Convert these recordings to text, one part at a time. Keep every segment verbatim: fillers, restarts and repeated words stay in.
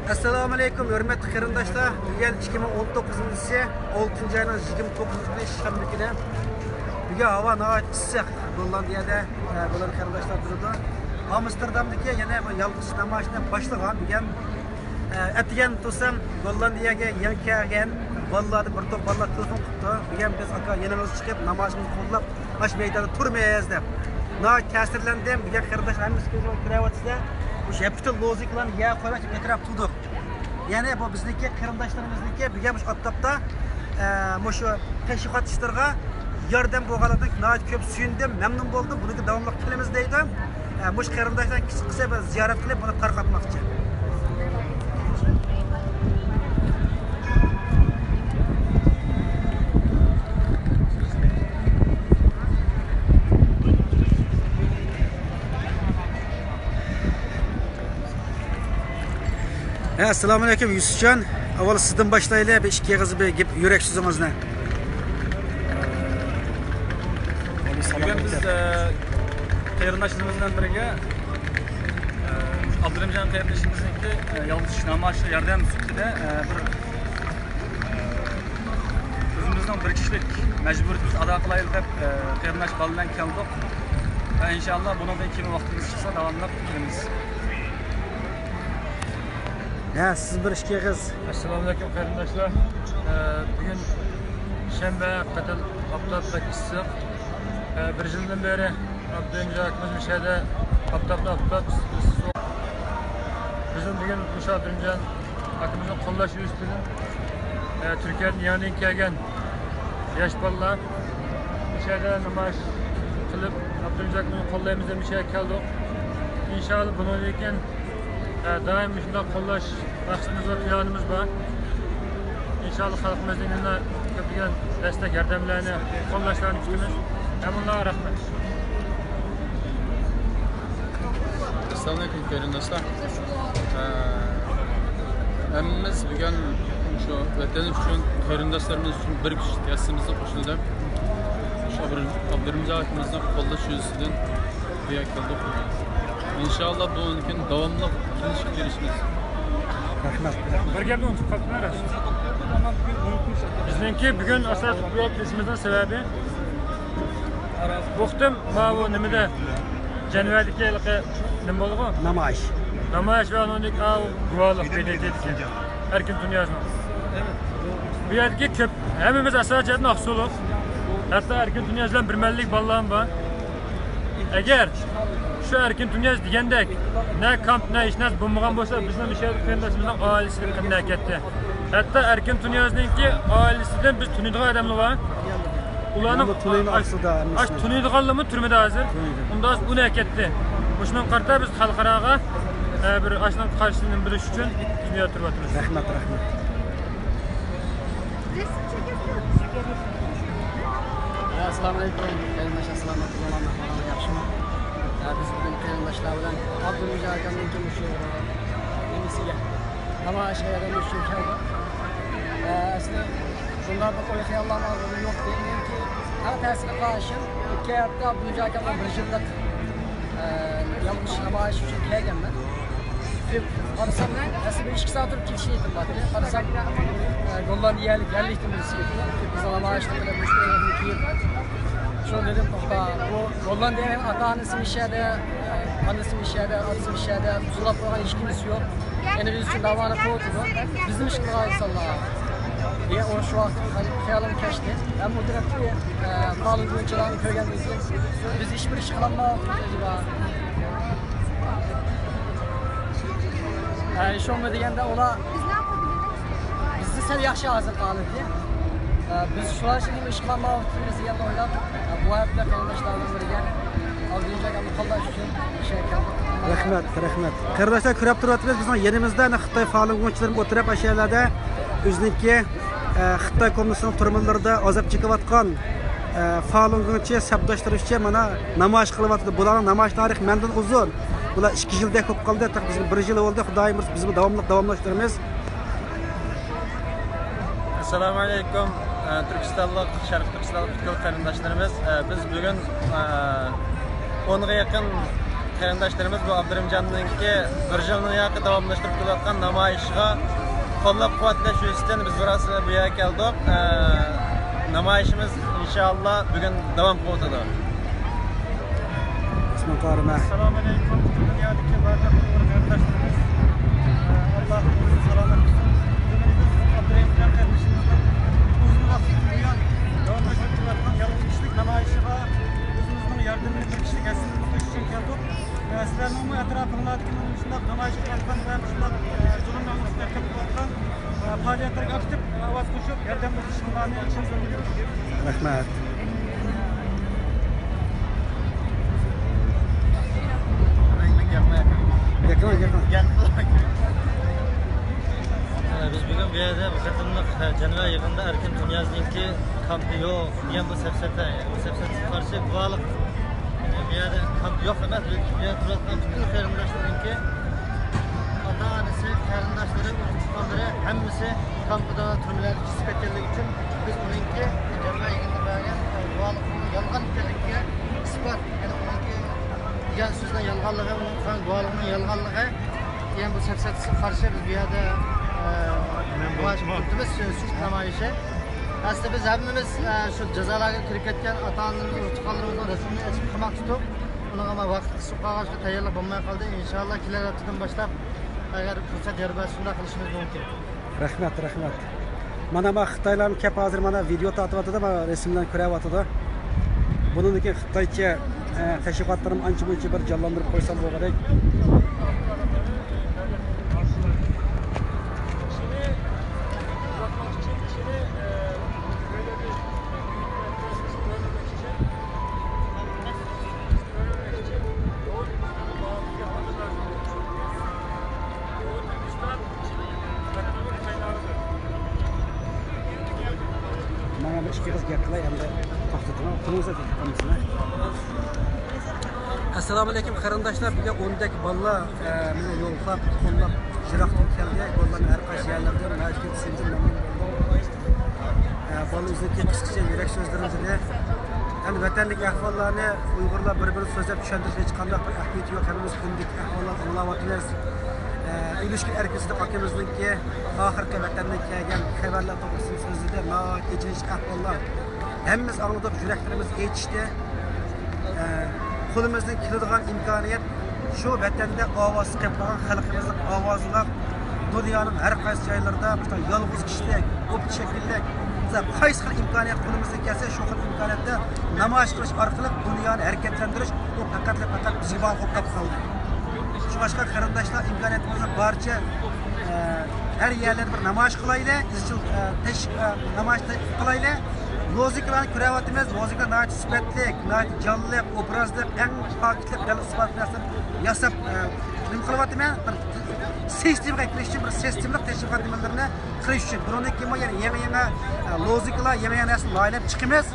ئەسسالامۇئەلەيكۇم، ھۆرمەتلىك قېرىنداشلار. بۈگۈن ئىككى مىڭ ئون توققۇزىنچى يىلى ئولتىنچى ئاينىڭ يىگىرمە توققۇزىنچى كۈنى، شەنبە كۈنى. بۈگۈن ھاۋا ناھايىتى ئىسسىق گوللاندىيەدە. ئە، بۇلار قېرىنداشلار تۇرىدۇ. ئامستېردامدىكى يەنە بۇ يالغۇز نامايىشنى باشلىغان بۈگۈن. ئە، ئەتىگەن تۇرسام، گوللاندىيەگە يېڭى كەلگەن بالىلاردىن بىر توپ بالىلار تېلېفون قىپتۇ. بۈگۈن بىز ئاكا يېنىڭىزغا چىقىپ، نامايىشىمىزنى قوللاپ، ئاشۇ مەيداندا تۇرىمىز دەپ. ناھايىتى تەسىرلەندىم. بۈگۈن قېرىنداشلار ھەممىسى كۆزۈمگە كۆرۈۋاتىسىلەر. مۇشۇ ھەپتە لوزۇنكىلارنى يەرگە قويۇپ، ئەتراپتا تۇردۇق. يەنى بۇ بىزنىڭكى قېرىنداشلىرىمىزنىڭكى بۈگۈن مۇشۇ ئاپتاپتا، ئە، مۇشۇ تەشۋىقات ئىشلىرىغا ياردەم بولغانلىقىدىن ناھايىتى كۆپ سۆيۈندۈم، مەمنۇن بولدۇم. بۇنىڭكى داۋاملىق قىلىمىز دەيدۇ. ئە، مۇشۇ قېرىنداشلارنى قىسقىچە بىر زىيارەت قىلىپ، بۇنى تارقاتماقچى. ھە، ئەسسالامۇئەلەيكۇم، يۈسۈپجان. ئاۋۋال سىزدىن باشلايلى، بىر ئىككى ئېغىز بىر گەپ، يۈرەك سۆزىڭىزنى. بۈگۈن بىز، ئە، قېرىنداشلىرىمىز بىلەن بىرگە، ئە، ئابدۇرېھىمجان قېرىندىشىمىزنىڭكى، ئە، يالغۇز نامايىشىغا ياردەم سۈپىتىدە، ئە، بىر، ئە، ئۆزىمىزنىڭ بىر كىشىلىك مەجبۇرىيىتىمىزنى ئادا قىلايلى دەپ، ئە، قېرىنداش بالا بىلەن كەلدۇق. ۋە ئىنشاللا بۇنىڭدىن كېيىن ۋاقتىمىز چىقسا داۋاملىق قىلىمىز. ھە، سىز بىر ئىككى ئېغىز. ئەسسالامۇئەلەيكۇم قېرىنداشلار. ئە، بۈگۈن شەنبە، ھەقىقەتەن ئاپتاپ بەك ئىسسىق. ئە، بىر يىلدىن بېرى ئابدۇرېھىمجان ئاكىمىز مۇشۇ يەردە ئاپتاپنى ئاپتاپ، ئىسسىق. بىزنىڭ بۈگۈن مۇشۇ ئابدۇرېھىمجان ئاكىمىزنى قوللاش يۈزىسىدىن، ئە، تۈركىيەدىن يېڭىدىن كەلگەن ياش بالىلار مۇشۇ يەردە نامايىش قىلىپ، ئابدۇرېھىم ئاكىمىزنى قوللايمىز دەپ مۇشۇ يەرگە كەلدۇق. ئىنشاللا بۇنىڭدىن كېيىن، ئە، دائىم مۇشۇنداق قوللاش مەقسىتىمىز ۋە پىلانىمىز بار. ئىنشاللا خەلقىمىزدىن يەنە كۆپلىگەن دەستەك ياردەملەرنى، قوللاشلارنى كۈتىمىز. ھەممىڭلارغا رەھمەت. ئەسسالامۇئەلەيكۇم، قېرىنداشلار. ئە، ھەممىمىز بۈگۈن شۇ ۋەتەن ئۈچۈن، قېرىنداشلىرىمىز ئۈچۈن بىر كۈچ دەستىمىزنى قوشىلى دەپ، شۇ ئابدۇرېھىم ئاكىمىزنى قوللاش يۈزىسىدىن بۇ يەرگە كەلدۇق. ئىنشاللا بۇنىڭدىن كېيىن داۋاملىق كېلىشىپ كېلىشىمىز. رەھمەت. بىر گەپنى ئۇنتۇپ قاپتىمەن، راست. بىزنىڭكى بۈگۈن ئاساسلىق بۇ يەرگە كېلىشىمىزنىڭ سەۋەبى، بۇ قېتىم ماۋۇ نېمىدە، جەنۋەدىكى ھېلىقى نېمە بولدىغۇ؟ نامايىش. نامايىش ۋە ئۇنىڭدىكى ئاۋۇ گۇۋاھلىق، بې دې تېدىكى ئەركىن تۇنىيازنىڭ. بۇ يەردىكى كۆپ، ھەممىمىز ئاساسىي جەھەتتىن ئاقسۇلۇق. ھەتتا ئەركىن تۇنىياز بىلەن بىر مەللىك بالىلارمۇ بار. ئەگەر شۇ ئەركىن تۇنىياز دېگەندەك نە كامپ، نە ھېچ نەرسە بولمىغان بولسا، بىزنىڭ مۇشۇ يەردىكى قېرىنداشلىرىمىزنىڭ ئائىلىسى قېنى ئەكەتتى. ھەتتا ئەركىن تۇنىيازنىڭكى ئائىلىسىدىن بىز تۇنۇيدىغان ئادەملەر بار. ئۇلارنىڭ ئۇلارمۇ تۇنۇيدۇ ئاش-، ئاقسۇدا ھەممىسىنى. ئاش-، تۇنۇيدىغانلىرىمۇ تۈرمىدە ھازىر. تۇنۇيدۇ. ئۇندا ھازىر ئۇنى ئەكەتتى. مۇشۇنىڭغا قارىتا بىز خەلقئاراغا، ئە، بىر ئاشۇنىڭ قارشىسىنى بىلدۈرۈش ئۈچۈن دۇنيا تۇرۇۋاتىمىز. رەھمەت، رەھمەت. ئەسسالامۇئەلەيكۇم، قېرىنداشلار، سالامەتلىك بولۇڭلار، ئەھۋالىڭلار ياخشىمۇ؟ ئە، بىز بۈگۈن قېرىنداشلار بىلەن ئابدۇرېھىم ئاكامنىڭكى مۇشۇ نېمىسىگە، نامايىشقا ياردەم بېرىش ئۈچۈن كەلدۇق. ئە، ئەسلى بۇنداق بىر ئوي خىياللارمۇ يوق ئىدى. مېنىڭكى ئەڭ تەسىرگە قالغىنىم، ئىككى ھەپتە ئابدۇرېھىم ئاكامنىڭ بىر يىللىق، ئە، يالغۇز نامايىش ئۈچۈن كەلگەنمەن. قارىسام، ئەسلى بىر ئىككى سائەت تۇرۇپ كېتىش نىيىتىم بار ئىدى. قارىسام، ئە، گوللاندىيەلىك يەرلىكتىن بىرسى كېلىپ، بىزنىڭ نامايىشنى قىلىپ، مۇشۇ ئۆيدىن كېيىن، شۇ دېدىم، توختا، بۇ گوللاندىيەنىڭ ئاتا-ئانىسى مۇشۇ يەردە، ئانىسى مۇشۇ يەردە، ئاتىسى مۇشۇ يەردە، ئۇزۇنلاپ قالغان ھېچكىمىسى يوق. يەنە بىز ئۈچۈن داۋانى قىلىۋاتىدۇ. بىزنى ئىش قىلغان ئىنسانلار. دېگەن ئۇ شۇ ۋاقىت خىيالىم كەچتى. ھەم ئۇ تەرەپتىكى، ئە، پالېنگونچىلارنى كۆرگەندىن كېيىن، بىز ھېچبىر ئىش قىلالمايۋاتىمىز ئەجەبا. ئە، شۇمۇ دېگەندە ئۇلار بىزدىن سەل ياخشى ھازىرقى ھالىتى. ئە، بىز شۇلار ئۈچۈن ئىش قىلالمايۋاتىمىز دېگەننى ئويلاپ، ئە، بۇ ھەپتە قېرىنداشلار بىلەن بىرگە ئابدۇرېھىم ئاكامنى قوللاش ئۈچۈن ئىشقا كەلدۇق. رەھمەت، رەھمەت. قېرىنداشلار، كۆرۈپ تۇرۇۋاتىمىز، بىزنىڭ يېنىمىزدا ئەنە خىتاي فالۇنگوچىلىرىمۇ ئولتۇرۇپ، ئاشۇ يەرلەردە ئۆزىنىڭكى، ئە، خىتاي كوممۇنىستىنىڭ تۈرمىلىرىدە ئازاب چېكىۋاتقان، ئە، فالۇنگوچى سەپداشلىرى ئۈچۈن مانا نامايىش قىلىۋاتىدۇ. بۇلارنىڭ نامايىش تارىخى مەندىن ئۇزۇن. بۇلار ئىككى يىلدەك بولۇپ قالدى. تېخى بىزگە بىر يىل بولدى. خۇدايىم بۇيرۇسا، بىزمۇ داۋاملىق داۋاملاشتۇرىمىز. ئەسسالامۇئەلەيكۇم، ئە، تۈركىستانلىق، شەرقىي تۈركىستانلىق پۈتكۈل قېرىنداشلىرىمىز. ئە، بىز بۈگۈن، ئە، ئونغا يېقىن قېرىنداشلىرىمىز بۇ ئابدۇرېھىمجاننىڭكى بىر يىلنى ياقى داۋاملاشتۇرۇپ كېلىۋاتقان نامايىشىغا قوللاپ-قۇۋۋەتلەش يۈزىسىدىن بىز بىراز بۇ يەرگە كەلدۇق. ئە، نامايىشىمىز ئىنشائاللا بۈگۈن داۋام قىلىۋاتىدۇ. ئوسمان قارىمە. ئەسسالامۇ ئەلەيكۇم، پۈتۈن دۇنيادىكى بارلىق ئۇيغۇر قېرىنداشلىرىمىز. ئاللا سىزنى سالامەت قىلسۇن. بۈگۈن بىز ئابدۇرېھىمجان قېرىندىشىمىزنىڭ ئۇزۇن ۋاقىتتىن بۇيان داۋاملاشتۇرۇپ كېلىۋاتقان يالغۇز كىشىلىك نامايىشىغا ئۆزىمىزنىڭ ياردىمىنى، بىر كىشىلىك ھەسسىمىزنى قوشۇش ئۈچۈن كەلدۇق. ئە، سىلەرنىڭمۇ ئەتراپىڭلاردىكى مۇشۇنداق نامايىش قىلىۋاتقان ۋە مۇشۇنداق، ئە، زۇلۇملارنى ئۈستىگە قىلىۋاتقان، ئە، پائالىيەتلەرگە ئاكتىپ ئاۋاز قوشۇپ، ياردەم بېرىشىڭلارنى چىن كۆڭۈلدىن. رەھمەت. يېقىن، يېقىن. بىز بۈگۈن بۇ يەردە بۇ قېتىملىق جەنۋە يىغىنىدا ئەركىن تۇنىيازنىڭكى كامپى يوق دېگەن بۇ سەپسەتە، بۇ سەپسەتىسىگە قارشى بارلىق، بۇ يەردە كامپ يوق ئەمەس، بۇ يەردە تۇرۇۋاتقان پۈتۈن قېرىنداشلىرىنىڭكى ئاتا-ئانىسى، قېرىنداشلىرى، ئۇرۇق-تۇغقانلىرى ھەممىسى كامپىدا، تۈرمىلەردە چۈشۈپ كەتكەنلىكى ئۈچۈن بىز ئۇنىڭكى جەنۋە يىغىنىدا بەرگەن گۇۋاھلىقىنىڭ يالغان ئىكەنلىكىگە ئىسپات، يەنى ئۇنىڭكى دېگەن سۆزنىڭ يالغانلىقى، ئۇنىڭ قىلغان گۇۋاھلىقىنىڭ يالغانلىقى دېگەن بۇ سەپسەتىسىگە قارشى بىز بۇ يەردە، ئە، نامايىش قىلىپ تۇرىمىز، سۈكۈت نامايىشى. ئەسلى بىز ھەممىمىز، ئە، شۇ جازا لاگېرىغا كىرىپ كەتكەن ئاتا-ئانىلىرىمىز، ئۇرۇق-تۇغقانلىرىمىزنىڭ رەسىمىنى ئېچىپ قاماق تۇتۇپ، ئۇنىڭغا مانا ۋاقىت قىسقىپ قالغاچقا تەييارلىق بولماي قالدى. ئىنشاللا كېلەر ھەپتىدىن باشلاپ، ئەگەر پۇرسەت يار بەرسە، شۇنداق قىلىشىمىز مۇمكىن. رەھمەت، رەھمەت. مانا، ما خىتايلارمۇ كەپ ھازىر مانا ۋىدېئو تارتىۋاتىدۇ، مانا رەسىملەرنى كۆرۈۋاتىدۇ. بۇنىڭدىن كېيىن خىتايچە، ئە، تەشۋىقاتلىرىمۇ ئانچە-مۇنچە بىر جانلاندۇرۇپ قويسام بولغۇدەك. مانا بىر ئىككى قىز گەپ قىلاي، ئەمدى توختىتىڭ. ئەسسالامۇ ئەلەيكۇم قېرىنداشلار، بۈگۈن ئوندەك بالىلار، ئە، مېنى يوللاپ، قوللاپ، يىراقتىن كەلدى. بالىلارنىڭ ھەر قايسى يەرلىرىدىن مەن كېلىپ سىندىم، مەمنۇن بولدۇم. ئە، بالىلىرىمىزنىڭكى قىسقىچە يۈرەك سۆزلىرىنى دېدى. ئەمدى ۋەتەندىكى ئەھۋاللارنى ئۇيغۇرلار بىر-بىرىگە سۆزلەپ چۈشەندۈرۈشنىڭ ھېچقانداق بىر ئەھمىيىتى يوق. ھەممىمىز كۈندىلىك ئەھۋاللارنى ئاڭلاۋاتىمىز. ئە، ئۈلۈشكۈن ئەركىن سىدىق ئاكىمىزنىڭكى ئاخىرقى ۋەتەندىن كەلگەن خەۋەرلەر توغرىسىدا سۆزلىدى. ناھايىتى ئېچىنىشلىق ئەھۋاللار. ھەممىمىز ئاڭلىدۇق، يۈرەكلىرىمىز ئېچىشتى. ئە، قولىمىزدىن كېلىدىغان ئىمكانىيەت شۇ ۋەتەندە ئاۋازسىز قېلىپ قالغان خەلقىمىزنىڭ ئاۋازىغا دۇنيانىڭ ھەر قايسى جايلىرىدا مۇشۇنداق يالغۇز كىشىلىك، گۇپتا شەكىللىك، بىز قايسى خىل ئىمكانىيەت قولىمىزدىن كەلسە، شۇ خىل ئىمكانىيەتتە نامايىش قىلىش ئارقىلىق دۇنيانى ھەرىكەتلەندۈرۈش، بۇ پەقەتلا پەقەت بىزگە باغلىق بولۇپ قالدى. شۇڭلاشقا قېرىنداشلار، ئىمكانىيىتىمىزنىڭ بارىچە، ئە، ھەر يەرلەردە بىر نامايىش قىلايلى، ئىزچىل، ئە، تەش-، ئە، نامايىش قىلايلى. لوزۇنكىلارنى كۆرۈۋاتىمىز، لوزۇنكىلار ناھايىتى سۈپەتلىك، ناھايىتى جانلىق، ئوبرازلىق، ئەڭ پاكىتلىق، دەل ئىسپات نەرسىلەرنى ياساپ، ئە، نېمە قىلىۋاتىمەن؟ بىر سىستېمىغا كىرىش ئۈچۈن بىر سىستېمىلىق تەشۋىقات نېمىلىرىنى قىلىش ئۈچۈن. بۇنىڭدىن كېيىنمۇ يەنە يېڭى، يېڭى، ئە، لوزۇنكىلار، يېڭى، يېڭى نەرسىلەرنى لايىھەلەپ چىقىمىز.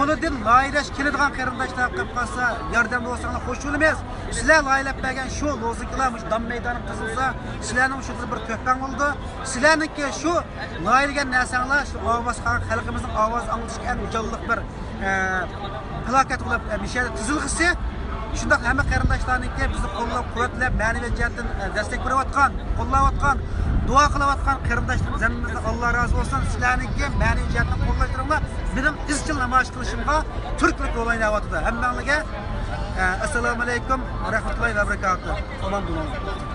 قولىدىن لايىھەلەش كېلىدىغان قېرىنداشلار قىلىپ قالسا، ياردەمدە بولساڭلار خوش بولىمىز. سىلەر لايىھەلەپ بەرگەن شۇ لوزۇنكىلار مۇشۇ دام مەيدانىغا تىزىلسا، سىلەرنىڭ شۇ بىر تۆھپەڭ بولىدۇ. سىلەرنىڭكى شۇ لايىھەلىگەن نەرسەڭلار شۇ ئاۋاز، خەلقىمىزنىڭ ئاۋازىنى ئاڭلىتىشقا ئەڭ جانلىق بىر، ئە، پىلاكەت بولۇپ، ئە، مۇشۇ يەردە تىزىلغۇسى. شۇنداق ھەممە قېرىنداشلارنىڭكى بىزنى قوللاپ، قۇۋۋەتلەپ، مەنىۋى جەھەتتىن، ئە، دەستەك بېرىۋاتقان، قوللاۋاتقان، دۇئا قىلىۋاتقان قېرىنداشلىرىمىز ھەممىمىزدىن ئاللا رازى بولسۇن. سىلەرنىڭكى مەنىۋى جەھەتتىن قوللاشلىرىڭلار مېنىڭ ئىزچىل نامايىش قىلىشىمغا تۈرتكىلىك رول ئويناۋاتىدۇ. ھەممەڭلارگە، ئە، ئەسسالامۇ ئەلەيكۇم ۋە رەھمەتۇللاھى ۋە بەرىكاتۇھ. ئامان بولۇڭلار.